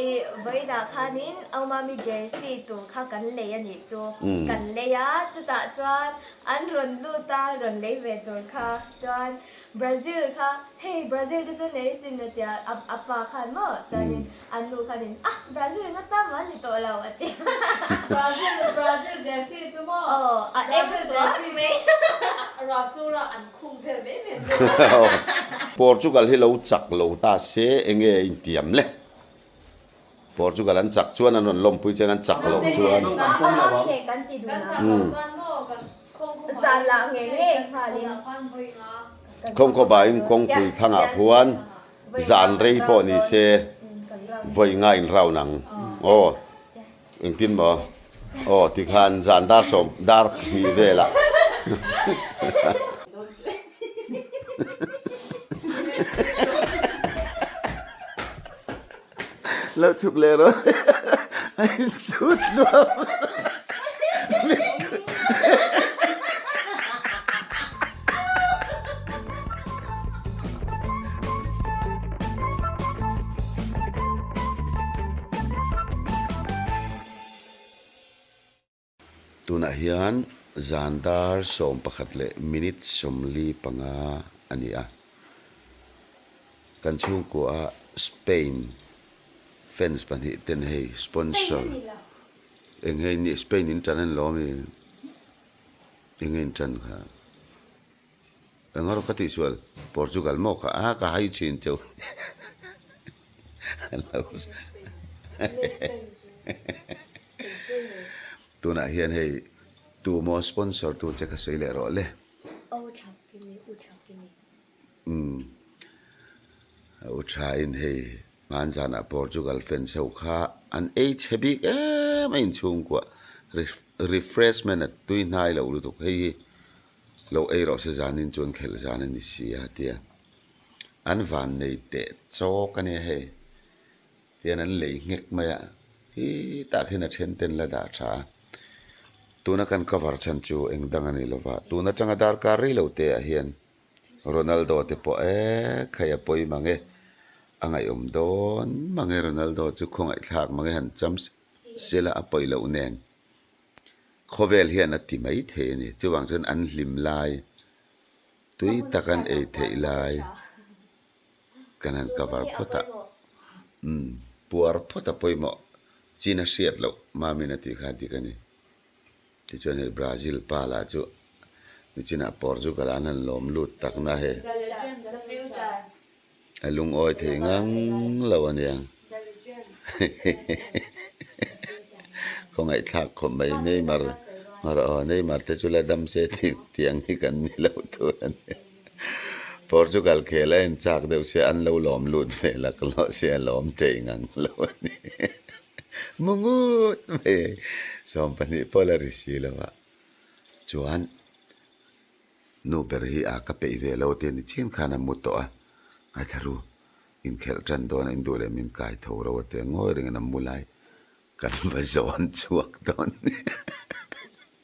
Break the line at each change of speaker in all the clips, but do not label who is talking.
I vawiinah khanin Au Mami jersey tur kha kan lei a nih chu. Kan lei a, chutah chuan an rawn lut a, rawn lei ve tur kha chuan Brazil kha hei Brazil te chu nei sin a tia, a pa khan maw chuanin an nu khanin ah Brazil nga tam an ni tawh lo a ti.
Brazil Brazil jersey chu maw?
Aw a eng tuar mai.
Rasura an khum vel mai mai an ni.
Portugal hi lo chak lo ta se enge intiam le? Portugal an chak chuan an rawn lawmpui cheng an chak loh chuan. Khawngkhawpa in kawngpui thlangah khuan zan rei pawh ni se vawi nga in round ang aw engtin maw aw tikhan zan dar sawm dar hnih velah. Lo chhuk leh rawh a insut nuam Tunah hian zan dar 11 leh minute 45 a ni a. Kan chhungkua Spain fans pahnih ten hei sponsor eng hei ni Spain in tan an lawm i eng nge in tan kha eng erawh ka tihsual Portugal maw kha a ka hai thin cheu Tunah hian hei tu maw sponsor tu che kha sawi leh rawh le. Umm u tha in hei hmanzanah Portugal fans ho kha an ei chhe bik em a inchhungkuah refreshment a tui hnai loh lutuk hei hi lo ei rawh se zanin chuan khelh zan a ni si a tia an van nei teh chawk a nia hei. Tian an lei nghek mai a, hi tah khian a then ten la dah tha a. Tuna kan cover chhan chu eng dang a ni lo va, tun atanga darkar rei lo te ah hian Ronaldo te pawh e khai a pawi mang e, a ngaihawm dawn mang e Ronaldo chu khawngaihthlak mang e han cham sela a pawi loh nen khawvel hian a ti mai thei a ni. Chuvang chuan an hlim lai tui tak an ei theih lai. Kan han cover phawt a, umm puar phawt a pawimawh chin a hriat loh Mamin a tih kha dik a ni. Tichuan hei Brazil pa lah chu nichinah Portugal an han lawm lut tak na hei a lungawi thei ngang lo a niang. Khawngaihthlak khawp mai Neymar aw Neymar te chu la dam se tiang hi kan ni lo tur a ni. Portugal khel a en chak deuh sia an lo lawm lut ve lak loh sia lawm thei ngang lo a ni. Mu ngut mai 12 pawh la ri si lo a. Chuan nu ber hi a ka peih ve lo te ni chin khan a mu tawh a, ngaithla ru inkhelh tan dawn a induh leh min kai tho ro a tia ngawi rengin a mu lai kan va zawn chhuak dawn ni.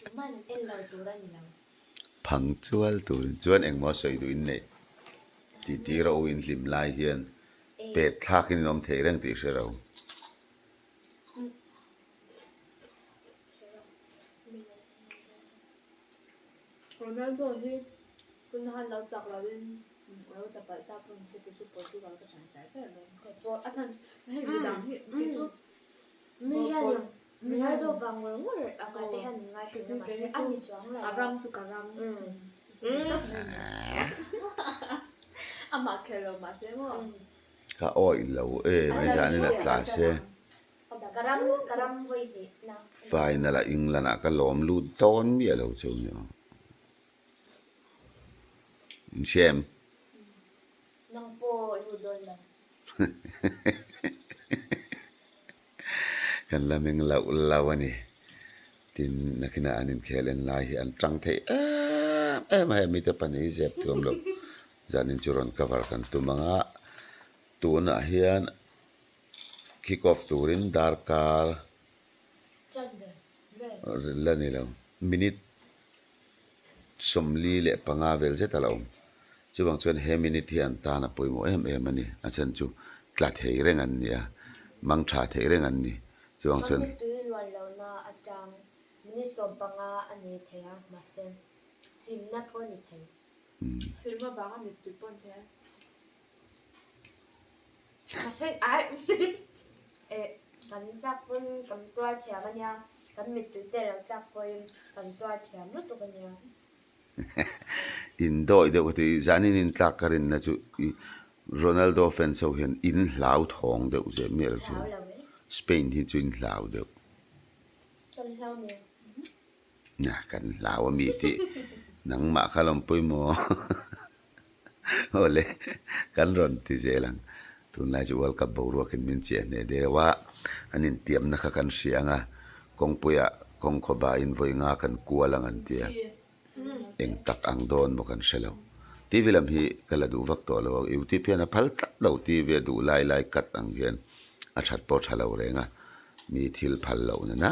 Tuman en lo tur a ni lo.
Phang chual turin chuan engmaw sawi duh in neih tih tir a u in hlim lai hian pet thlak in in awm thei reng tih hre ro.
Ronaldo hi tuna han lo chak lo in lo tla palh ta pawn se kei chu Portugal ka chan char char dawn. A chhan hei midang hi kei chu
Mi hianin Ronaldo vang ngawr ngawr anga te hian min ngai thin a mahse a ni chuang lo.
A ram chu ka ram amah khelh lo mahse maw.
Ka awih lo e mai zanin a tla se.
Ka ram ka ram vawi hnih na.
Final ah England ah ka lawm lut dawn miah lo chu ni aw. Inchhem.
Nang pawh lut dawn lo.
Kan la meng loh lo a ni. Tin, nakinah an inkhel en lai hi an tang thei em em a, hei mite pahnih hi zep thuam lo. Zanin chu rawn cover kan tum ang a, tunah hian kick off turin darkar la ni lo, minute 45 vel zet a la awm. Chuvang chuan he minute hi an tan a pawimawh em em a ni. A chhan chu tla thei reng an ni a. Mang tha thei reng an ni. Chuang chuan.
Kan mittui luan lohna atang minute 15 a ni thei a, mahse hlimna pawh a ni thei.
Hlim avanga mittui pawh a ni thei a.
Mahse ai eh kan tlak pawn kan tuar thiam a nia, kan mittui te lo tlak pawhin kan tuar thiam lutuk a nia.
In dawi deuh ka ti, zanin in tlak ka rinna chu i Ronaldo fans ho hian in hlau thawng deuh zeh miah lo chuan Spain hi chu in hlau deuh.
Kan hlau nia.
Na kan hlau a mi tih nangmah kha lawm pawimawh. Awle kan rawn ti zel ang. Tunlai chu World Cup boruakin min chiah hneh deuh a, an intiamna kha kan hria ang a, kawngpuiah kawngkhaw bain vawi nga kan kual ang an ti a, eng tak ang dawn maw kan hre lo. TV lam hi ka la duh vak tawh lo a, YouTube hian a phal tlat lo, TV a duh lai lai cut ang hian a that pawh tha lo reng a, mi thil phal loh na na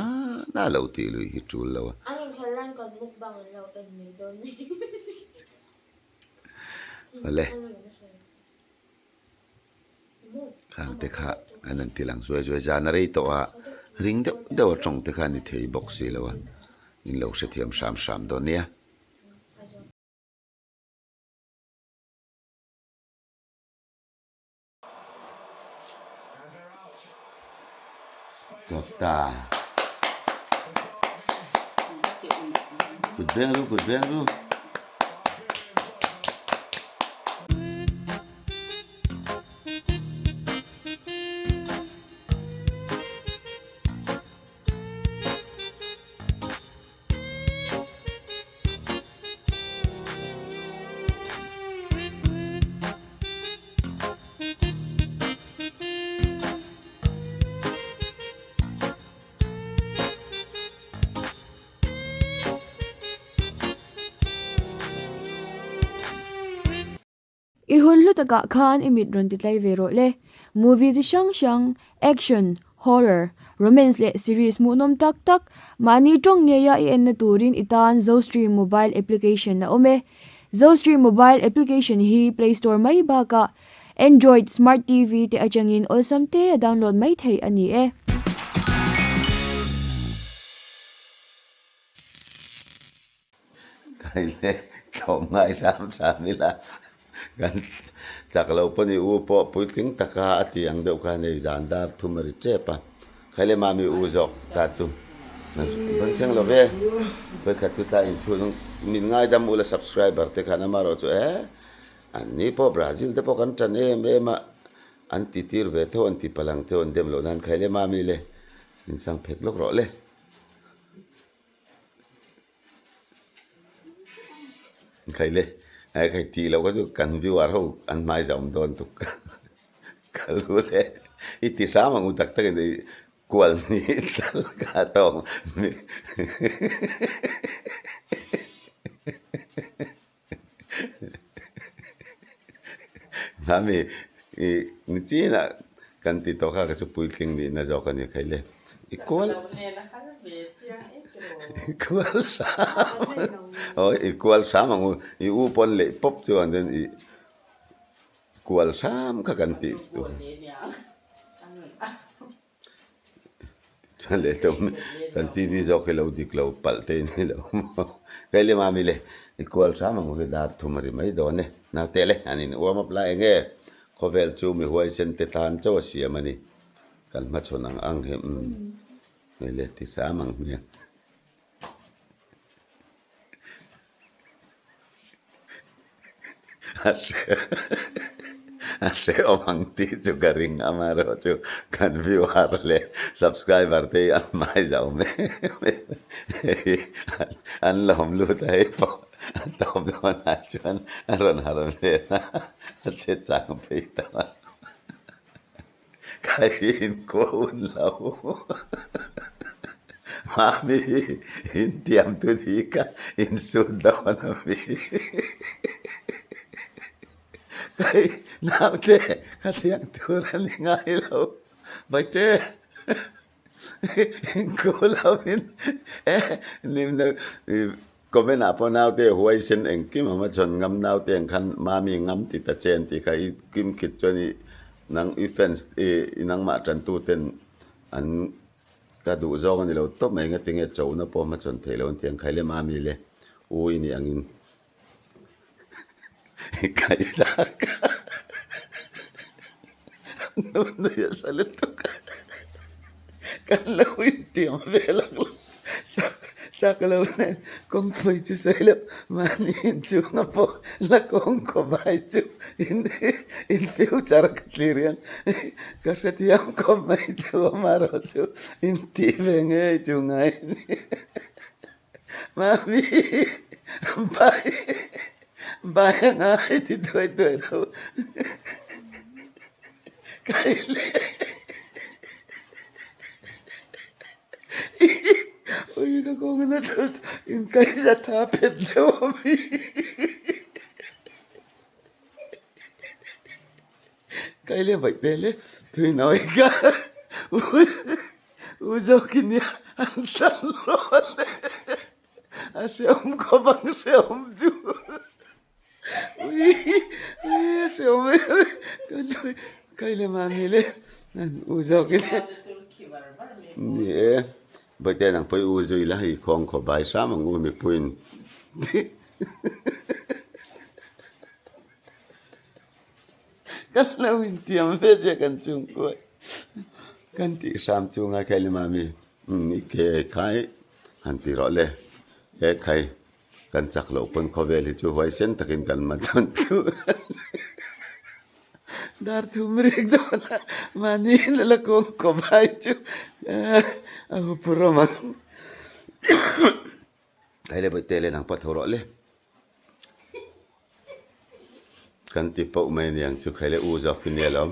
na lo tih lui hi tul lo a.
An inkhelh laiin kan mukbang an lo en mai dawn mai.
Awle. Khang te kha an han ti lang zuai zuai zan a rei tawh a, ring deuh deuh a tawng te kha a ni thei bawk si lo a, in lo hrethiam hram hram dawn nia. Tawp ta. Kut beng ru, kut beng ru.
I hun hlu takah khan i mit rawn ti tlai ve rawh le. Movie chi hrang hrang, action, horror, romance leh series hmuhnawm tak tak mahni tawng ngeia i enna turin i tan Zostream mobile application a awm e. Zostream mobile application hi Play Store mai bakah Android Smart TV te atangin awlsam te a download mai theih a ni e.
Kaile tlawm ngai hram hram ila kan chak lo pawh ni u pawh puitling taka a tih ang deuh khan hei zan dar thum a ri tep a, Khaile mami u zawk ta chu bang thleng lo ve, vawikhat chu tlai inchhung min ngaidam ula subscriber te khan amaherawh chu e an ni pawh Brazil te pawh kan tan em em a an ti tir ve tho an ti palang chu an dem loh nan Khaile mami le insang phet lawk rawh le. Khai le ai khai tih loh kha chu kan viewer ho an hmai zauh dawn tuk ka lu le i ti hram ang u tak tak in kual ni tal ka tawk Mami i ni chinah kan ti tawh kha ka chu puitling nihna zawk a ni khai le. I kual i kual hram aw i kual hram ang u i u pawn leh pawp chuan chuan i kual hram kha kan tih tur. Chuan leh tum kan TV zawk hi lo dik lo palh te ni lo maw kei le mami le i kual hram ang hi dar thum a ri mai dawn e naute le an in uam up lai enge khawvel chu mi huaisen te tan chauh a siam a ni kan hmachhawn ang ang hi umm hei le ti hram ang hmiang. A hrehawm ang tih chu ka ring amaherawh chu kan viewer leh subscriber te hi an hmai zau mek hei an lawm lut a hei pawh a tawp dawnah chuan a rawn harh ve a a che chang phei ta a Ka inkuah lo. Mami intiam tu ni ka insut dawn a mi. Kai naute ka thiang tur a ni ngai lo. Baite inkuah lo in e nimna Comment ah pawh naute huaisen engkim a hmachhawn ngam naute ang khan mami ngam ti ta che an tih kha i kim khit chuan i. Nang i fans i nangmah tantu ten an ka duh zawng a ni lo tawp mai enga tinge chona pawh hmachhawn theih loh an ti ang khai lem a mi le u i nih angin kaihzak nui a sa lutuk a kan lo intiam vel ang lo chak chak lo nen kawngpui chu sawi loh mahni inchhunga pawh la kawng khawp ai chu in in future ka thlir hian ka hrethiam khawp mai chu amaherawh chu intih ve ngei chu ngai a ni. Mami bai bai a ngai ti tuai tuai lo kai le ui ka kawng na thut in kai za tha phet deuh a mi Kai le vaih te le thui nawi ka u zawk in nia an tlan rawh le a hreawm khawp ang hreawm chu ui ui a hreawm em kai le mami le u zawk in ni e bawihte nang pawh i u zui la hei khawng khawp bai hram ang u mipuiin. Kan lo intiam ve che kan chhungkua kan tih hram chu ngai kha lima mi i ke khai han ti rawh le he khai kan chak loh pawn khawvel hi chu huaisen takin kan ma chuan thu dar thum rik dawn a mahni in la kawng kawp ai chu a huphurh awm ang Kai le bawihte le nang pawh tho rawh le. Kan ti poh mai aniang chu khai le u zawk hi nia lawm.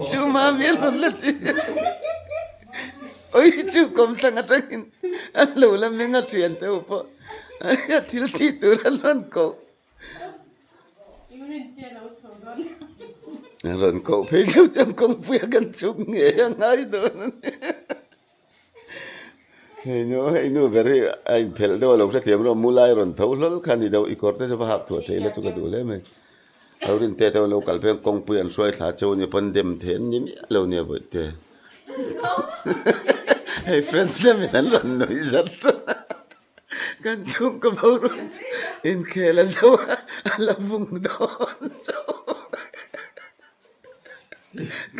Chu mami a rawn la ti. Oi chu kawmthlang atangin an lo la meng a thian te ho pawh a thil tih tur an rawn koh. Rawn koh phei chauh chuan kawngpuia kan chhuk ngei a ngai dawn a ni. Hei nu hei nu ber hi a inphelh deuh a lo hrethiam rawh mu lai rawn tho hlawl kha a ni deuh i kawr te chu va hak thuah thei la chu ka duh hle mai. Lo rin te te lo kal phei ang kawngpui an hruai thla cheu a nia pawn dem thei an ni miah lo nia bawihte. Hei friends lamin an rawn nuih zat tawh a. Kan chhungkaw boruak chu inkhel a zo a, a la vung dawn chauh.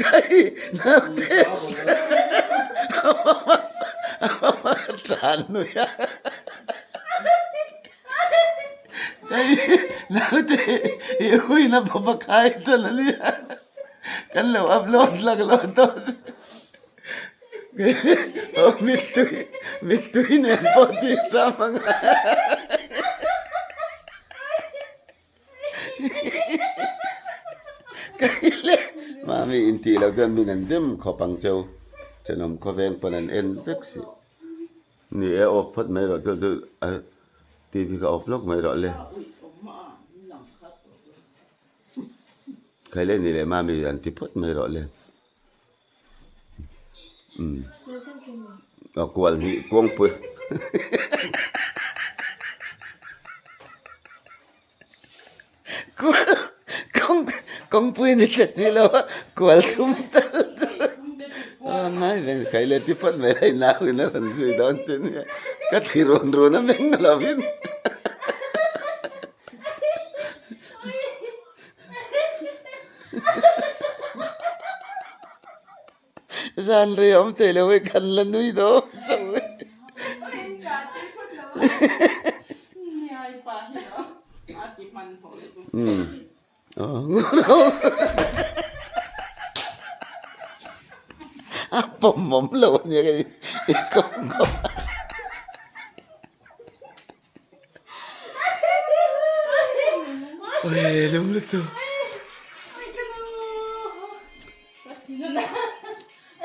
Kai naute a mama tan nui a. Kai naute i huina pawpa khai tan a nia. Kan lo upload lak lo tawh. Aw mittui mittui nen pawh tih hram ang a. Ka hi le mami intih loh chuan min an dem khawp ang cheu thenawm khawveng pawn an en vek si. Ni e off phawt mai rawh chu chu TV kha off lawk mai rawh le. Khaile ni leh mami an ti phawt mai rawh le. A kual hnih kawngpui kual kawng kawngpui ni tla si lo a kual thum tal chu a ngai ve khai le ti phawt mai hei nau in a rawn zui dawn che nia ka thi run run a meng lovin. Zan rei awm thei lo e kan la nui dawn chauh e. A pawm awm lo a nia hei i kawng kawng. Oi lum lutuk.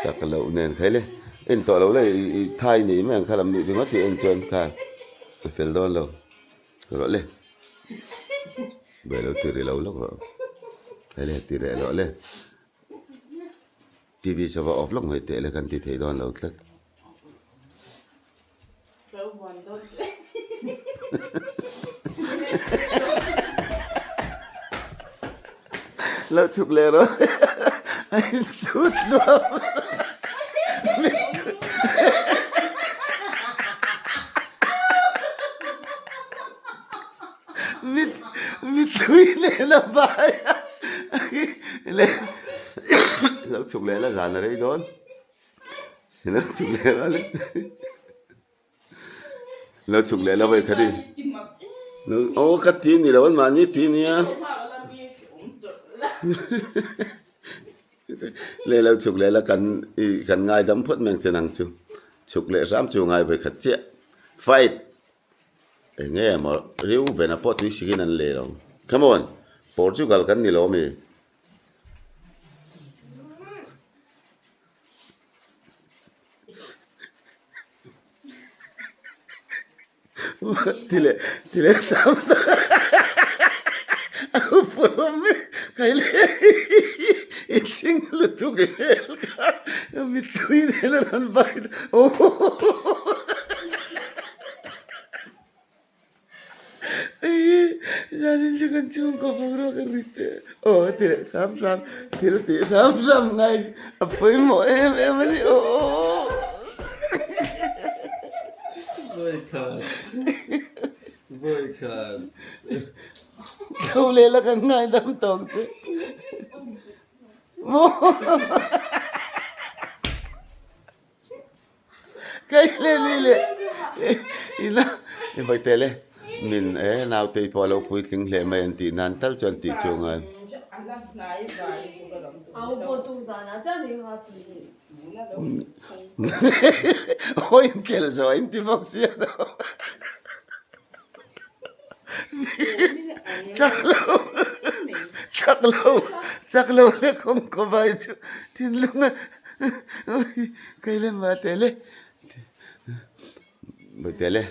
Chak loh nen khai le. En tawh lo le i thai nei mai ang kha lam nuih ringawt tih en chuan kha a fel dawn lo. Rawh le. Buai lo ti ri lo lawk rawh. Khai le ti reh loh le. TV saw va off lawk mai teh le kan ti thei dawn lo tlat. Lo chhuk leh rawh a insut nuam mit mittui nen a vai a lo chhuk leh la zan a rei dawn lo chhuk leh la Lo chhuk leh la vawi khat i. Aw ka ti ni lo an mahni ti nia. Le lo chhuk leh la kan i kan ngaidam phawt mai ang che nang chu. Chhuk leh hram chu ngai vawi khat chiah. Fight! Eng nge maw Reuben-a pawh tui sikin an leh lo. Come on! Portugal kan ni lo ami? Tile tile sam inching lutuk hmel kha mittui nen a rawn vai Zanin chu kan chhungkaw boruak a rit e. Aw ti leh hram hram thil tih hram hram ngai a pawimawh em em a ni aw.
Vawikhat vawikhat.
Chho leh la kan ngaidam tawk che. Maw. Kai le ni le ina i bai tel e min e naute i pawh a lo puitling hle mai an tih nan tal chuan tih chu ngai. Aw inkhel zawh a inti bawk sia lo. Chak lo chak lo chak lo le kawng kawbai chu thinlung a Kai le mah teh le teh le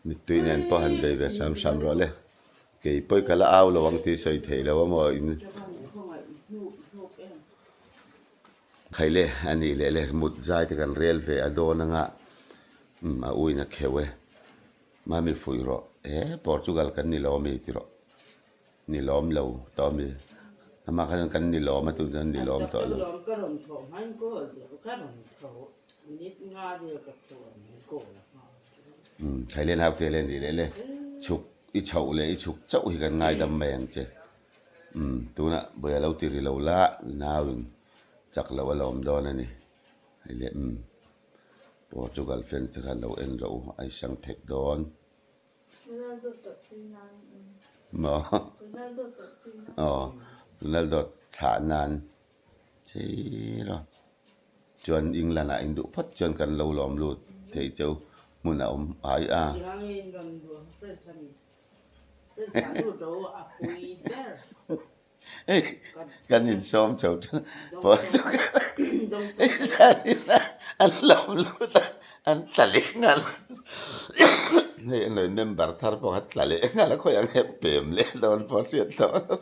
mittui nen pawh han bei ve hram hram rawh le kei pawh ka la au lo ang tih sawi theih lo a maw in khai le a nih leh le mut zai te kan rel ve a dawn anga umm a uin a kheuh e mami fuih rawh he Portugal kan ni lo ami ti rawh. Ni lawm lo tawh ami? Amah kha chuan kan ni lawm a tun chuan ni lawm tawh lo.
Ka rawn thawh hmain kawl deuh ka rawn tho minute nga vel ka tho a min kawl a nghal chu.
Umm Thailand hau te le ni leh le chhuk i chhoh leh i chhuk chauh hi kan ngaidam mai ang che. Umm tunah buai a lo ti ri lo la nau in chak loh a lawm dawn a ni. Hei le umm Portugal fans te khan lo en rawh u a i sang phek dawn.
Ronaldo tawrhpui nan.
Maw?
Ronaldo tawrhpui nan.
Aw, Ronaldo thlah nan chei rawh. Chuan England ah induh phawt chuan kan lo lawm lut thei cheu hmun a awm ai a. Hei kan insawm chho tan Portugal an lawm lut a an tla leh nghal hei an lo member thar pawh kha tla leh nghal a khawiah nge pem leh dawn pawh hriat tawh lo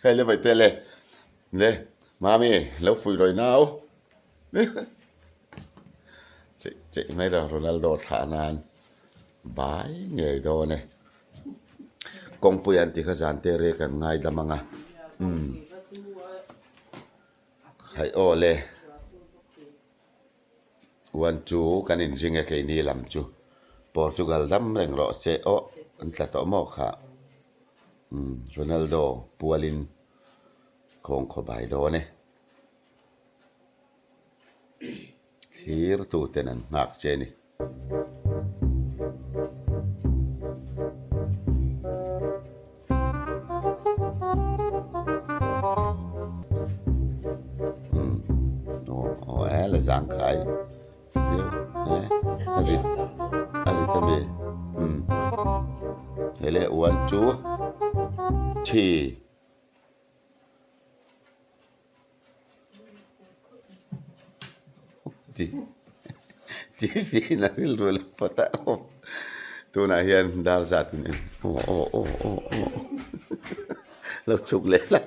hei le vawi te le le mami lo fuih rawih nau cheih cheih mai rawh Ronaldo thlah nan Bai ngei dawn e. Kawngpui an tih kha zan te rek an ngaidam ang a. Umm. Khaih aw le. Uan chu kan inring e keini lam chu. Portugal dam reng rawh se aw an tla tawh maw kha. Umm Ronaldo pualin khawngkhaw bai dawn e. Thlir tuten an nghak che a ni. Umm aw aw e la zang khai viau e a rit a rit a mi umm hei le one two three. TV in a rilru la phawt a awm tunah hian dar zat in en aw aw aw aw aw lo chhuk leh la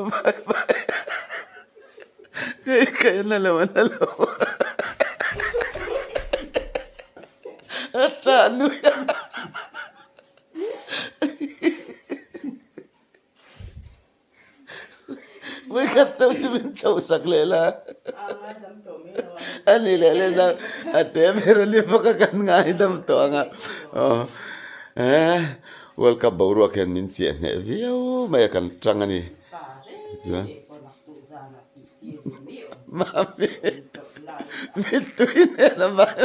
bye bye kai kai na lo na lo. A ṭah nui a. Vawikhat chauh chu min chhoh sak leh la. A ni leh leh dang a te ber a ni bawk a kan ngaidam tawh ang a. Aw eh World Cup boruak hian min chiah hneh viau mai a kan tang a ni. Chuan Mami mittui nen a mai.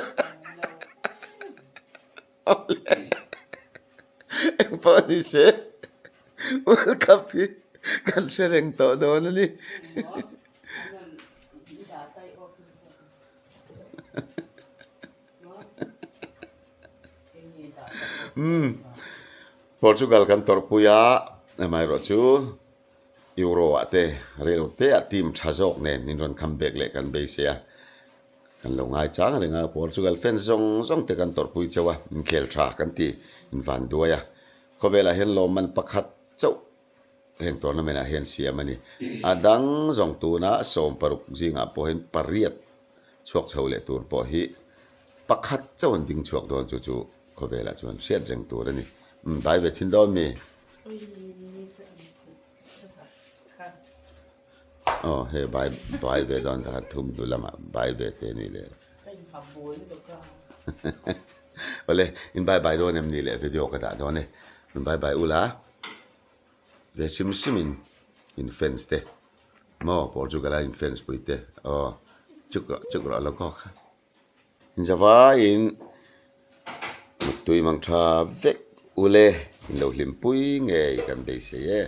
Engpawh ni se World Cup hi kan hre reng tawh dawn a ni. Umm Portugal kan tawrhpui a, amaherawhchu Euro ah te rel te ah team tha zawk nen in rawn come back leh kan beisei a. Kan lo ngai chang reng a, Portugal fans zawng zawng te kan tawrhpui chauh a, inkhel tha kan ti invan duai a. Khawvelah hian lawmman pakhat chauh heng tournament ah hian siam a ni. A dang zawng tuna 16 zingah pawh hian pariat chhuak chho leh tur pawh hi pakhat chauh an ding chhuak dawn chu chu khawvelah chuan hriat reng tur a ni. Umm dai ve thin dawn mi? Aw hei bai bai ve dawn kha thum hnu lamah bai ve te ni le. Awle in bai bai dawn em ni le video ka dah dawn e. In bai bai ula ve hrim hrim in in fans te maw Portugal a in fans pui te aw chuk rawh chuk rawh lo kawk kha. Zavaiin muttui mang tha vek ule in lo hlimpui ngei kan beisei e.